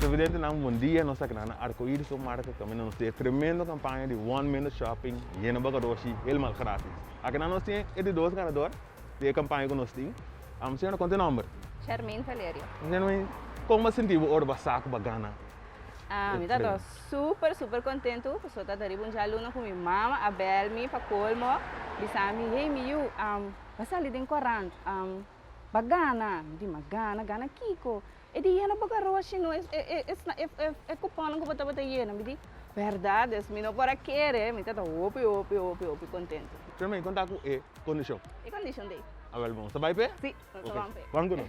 Televidentenan bon dia, nos ta keda na Arcoiris Supermarket kaminda nos tin e tremendo kampaña di One Minute Shopping yena bo garoshi helemaal gratis. Akinan nos tin e di dos ganador di e kampaña ku nos tin. Señora kon ta e nomber? Shermaine Valerio. Shermaine, kon bo a sinti bo ora bo a sa ku bo a gana e Mi ta premio? super super kontentu pasobra ta riba un djaluna ku mi mama a bel mi pa kolmo bisa mi, hey mi yu, bo a sali den korant, bo a gana. Mi di, mi a gana? Gana kiko? E di yena bo garoshi no, e kuponnan ku bo tabata yena. Mi di, bèrdat? Dus mi no por a kere, mi ta ta hopi hopi hopi hopi kontentu. Shermaine, konta ku e kondishon. E kondishon ta ei. Awel bon, nos ta bai p'e? Si, nos ta ban p'e. Ban ku nos.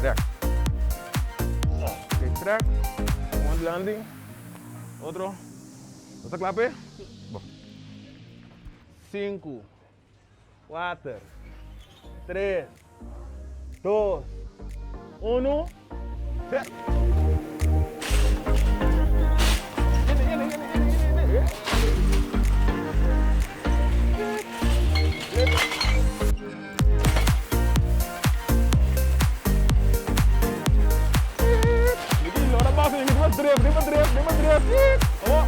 Trek. Ok, trek. Un landing. Otro. Nos ta kla p'e? Si. Bon. Sinku. Kuater, tres, dos, unu, set! Yena, yena, yena, yena, yena, yena. Lora basa, riba dref, riba dref, riba dref. Oh,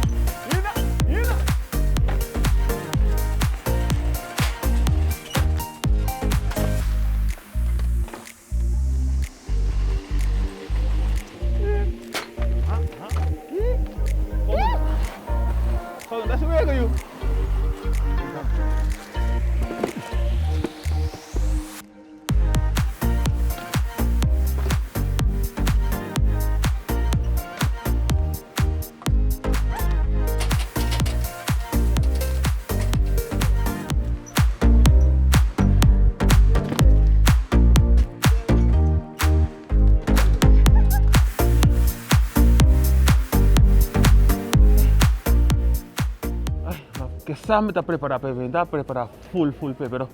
yena, yena. Ay, ma ke sa mi ta prepara pa evento, a prepara full full p'e, pero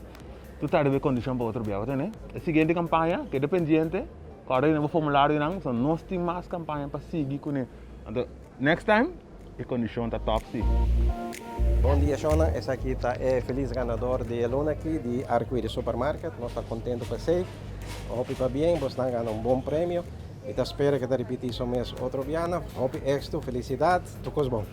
tu ta riba e kondishon pa otro biaha, bo tende? E siguiente kampaña keda pendiente, kòrda yena bo formularionan, pasobra nos tin mas kampaña pa sigui kuné. Anto next time e kondishon ta top si. Bon dia shona, esaki ta e felis ganador di e luna aki di Arcoiris Supermarket. Nos ta contento pa esey. Hopi pabien, bosnan gana un bon premio. Mi ta spera ke ta ripiti su mes otro biana. Hopi exito, felicidad, tur cos bon.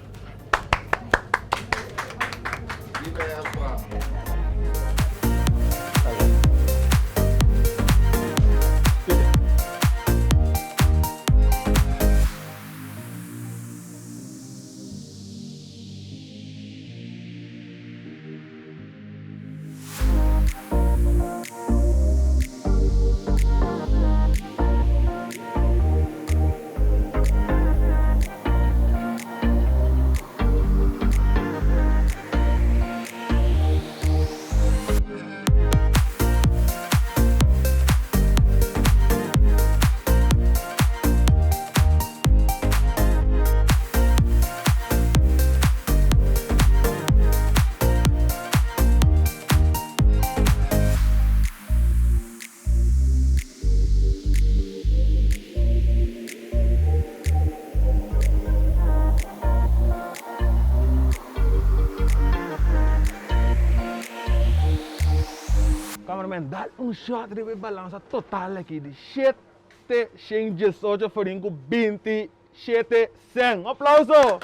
Cameraman dal un shot riba e balansa total aki di shete shen diesocho forin ku binti shete sen. Un aplauso!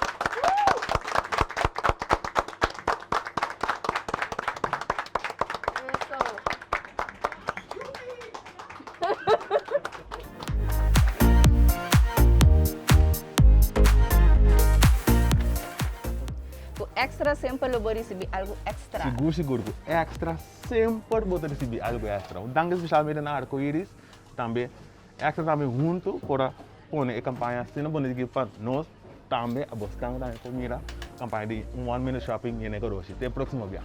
Ku extra semper lo bo risibi algu extra. Sigur sigur ku extra semper bo ta risibi algu extra. Un danki spesialmente na Arcoiris tambe extra tambe huntu por a pone e kampaña asina bonito aki pa nos tambe a boskan tambe por mira kampaña di one minute shopping yena e garoshi. Te e proximo bia.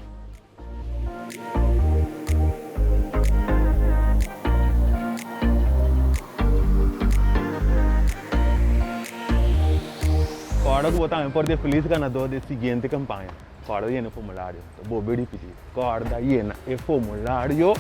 Kòrda ku bo tambe por ta e felis ganadó di e siguiente kampaña. Kòrda yena e formulario. Ta bolbe ripití, kòrda yena e formulario.